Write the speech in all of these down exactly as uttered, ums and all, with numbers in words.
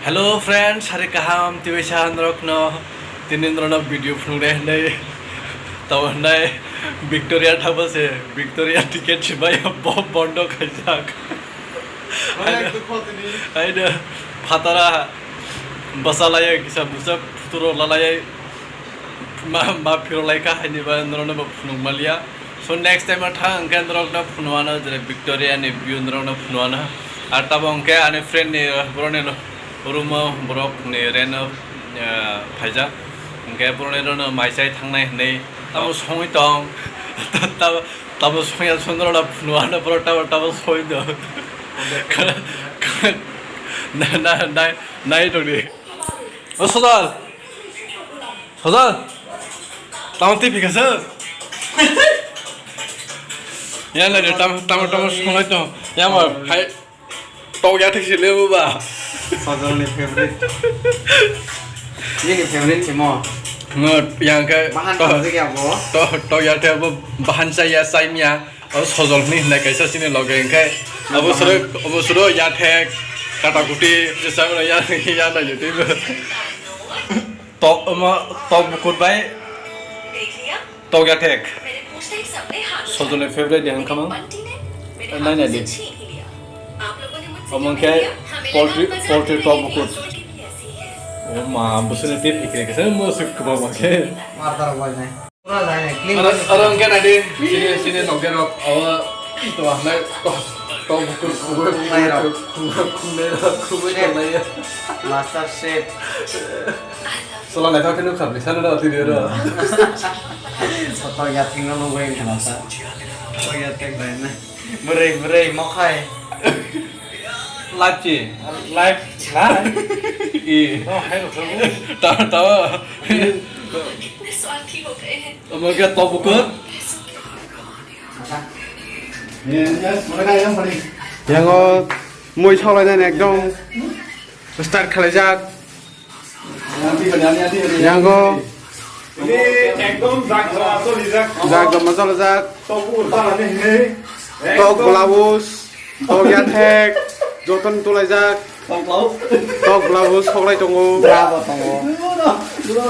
Hello friends, sari kaham, twiwi sa norokno, tini norokno video phunuknai hinwi, tamo hinai Victoria thangma se, Victoria ticket simai bo bondo khaijak. Onek dukho tini. Aida phatara basa laya kisa busa phuturo lalaya ma, ma phiro laikha haini ba norokno bo phunuk maliya. So next time o thang hwnkhe norokno phunukano, jere Victoria ni view norokno phunukano. Ar tamo hwnkhe ani friend ni, boroni room o borok ni rent o, eh, phaijak. Hwnkhe boroni rono mai chai thangnai hinwi tamo songwi tong. Tamo, tamo songya songno phunukano borok tamo, tamo songwi tong. Na, na, na, nai tongdi. O Sojol! Sojol! Tamo twi phikha se? Ya na de, tam, tam, tam, sonai to. Ya ma, hai, tok ya thik sile bu ba. Sojol ni favorite. Ye ni favorite simo. Ngo, yang ke, Bahan to, tamo se ya bo? To, to ya the bo, bahan sa ya, sa ya. O Sojol hwnwi hwnwi kaisa chini loge hwnkhe abo soro, abo soro yathek, katakuti, jesa mano ya, ya na yutwi bo. Tok, omo, tok bukur bai tok yathek. Sojol ni favorite de hwnkha mo. Nai nai di. Omo hwnkhe poultry, poultry tok bukur. O ma, bwswkni tei phikri khe, mo suk kwbangma khe. Mar tar bai nai. Oro, oro hwnkhe naidi, sini, sini nokya rok, awa, to hamlai, to, to bukur, khumui, khumui, khumui, khumui, khumui, khumui, khumui. Master Chef. Sola naithok khe nukha, bini salo da, tini oro. Soto ya thingno nugwi khana sa. Soto ya thek bai na. Bwrwi, bwrwi, mokhai. Live chi. Live, live. I. Oh, hai rok. Ta, ta. Omo khe tok bukur. Yango mui saulainani ekdom start khalaijak. Yango. Ekdom jak joma cholijak. Jak joma cholijak. Tok bukur salani hinwi. Tok blouse, tok yathek, joton tulaijak. Tok blouse. Tok blouse soklai tongo. Bravo tongo.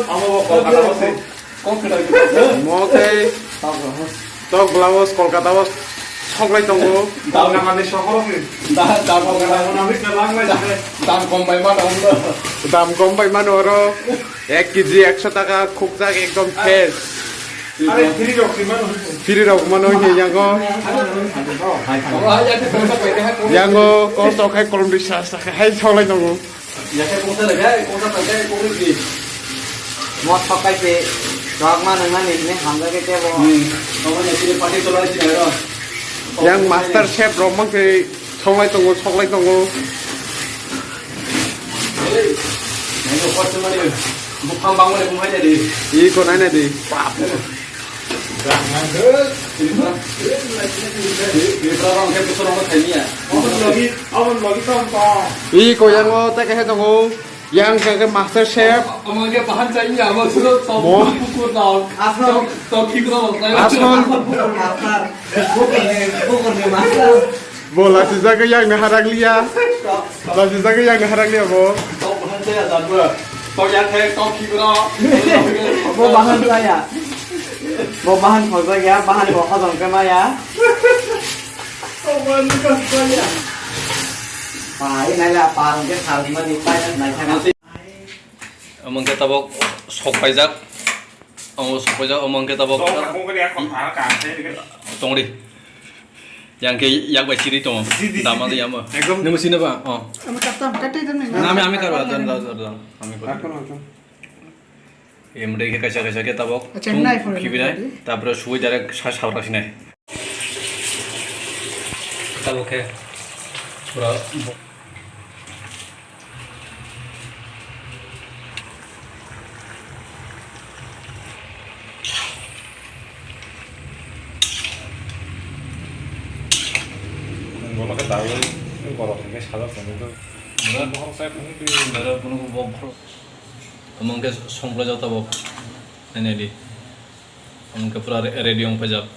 Amo bo Kolkata o se. Mo khe tok blouse Kolkata o soklai tongo. Kolkata ni sohor o se. Da, da, Kolkata o nami ke lang lai se. Dam kom bai mano. Dam kom bai mano oro. Ek kg ekso taka khukjak ekdom fresh. Are free rok se mano. Free rok mano he yango. Yango kosto khai kolom risa sa khai soklai tongo. Yakhe kungsa le gai, kungsa tangkai kungri di. Mot pakai se, rok ma nang nani ni hamjak ke tebo. Hmm. Omo ni sini party cholai sini ro. Yang master chef rok mang se soklai tongo, soklai tongo. Hey, nang ko kotse mari, bukham bang mari kumai jadi. I ko nai nai di. Bap. I koyango tei kaisa tongo, yang khe master chef. Mo-, asol, asol, bo lachijagwi yang no harakliya. Lachijagwi yang no harakliya bo. Tok bahan chaya dan bo. Tok ya thek, tok khibro. Bo bahan chaya. Bo bahan khojak ya, bahan bo hojom khe maya. Tok bahan chaya. Pai nai la, pa rong khe sal ma di, pai nai thang. Omo khe tabok sok paijak. Omo sok paijak, omo khe tabok. Sok paijak, omo khe tabok. Tongri. Yang ke yak bai siri tongo. Ji, ji, dama ji, de yamo. Ekdom. Nemu sini ba? Oh. Ami katam, katai dan ni. Na, ami, ami karwa, dan, dan, dan, dan. Ami karwa. Em, de ke kaisa, kaisa ke tabok. Acha, tung nai phone khibinai, ni. Tapore sui direct sa, sa, sa, sinai. Tabok ke. Pura. Bono khe dawi borok hwnkhe sajak tongo. Mura bohrok sai phunuk twi. Mura phunuk bo bohrok. Omo hwnkhe songplai jao tabok. Nainai di. Omo hwnkhe pura re-, ready wng paijak.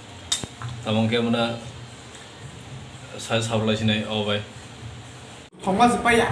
Tamo hwnkhe muna sai sabrwlai sinai o bai. Thongma se paiya.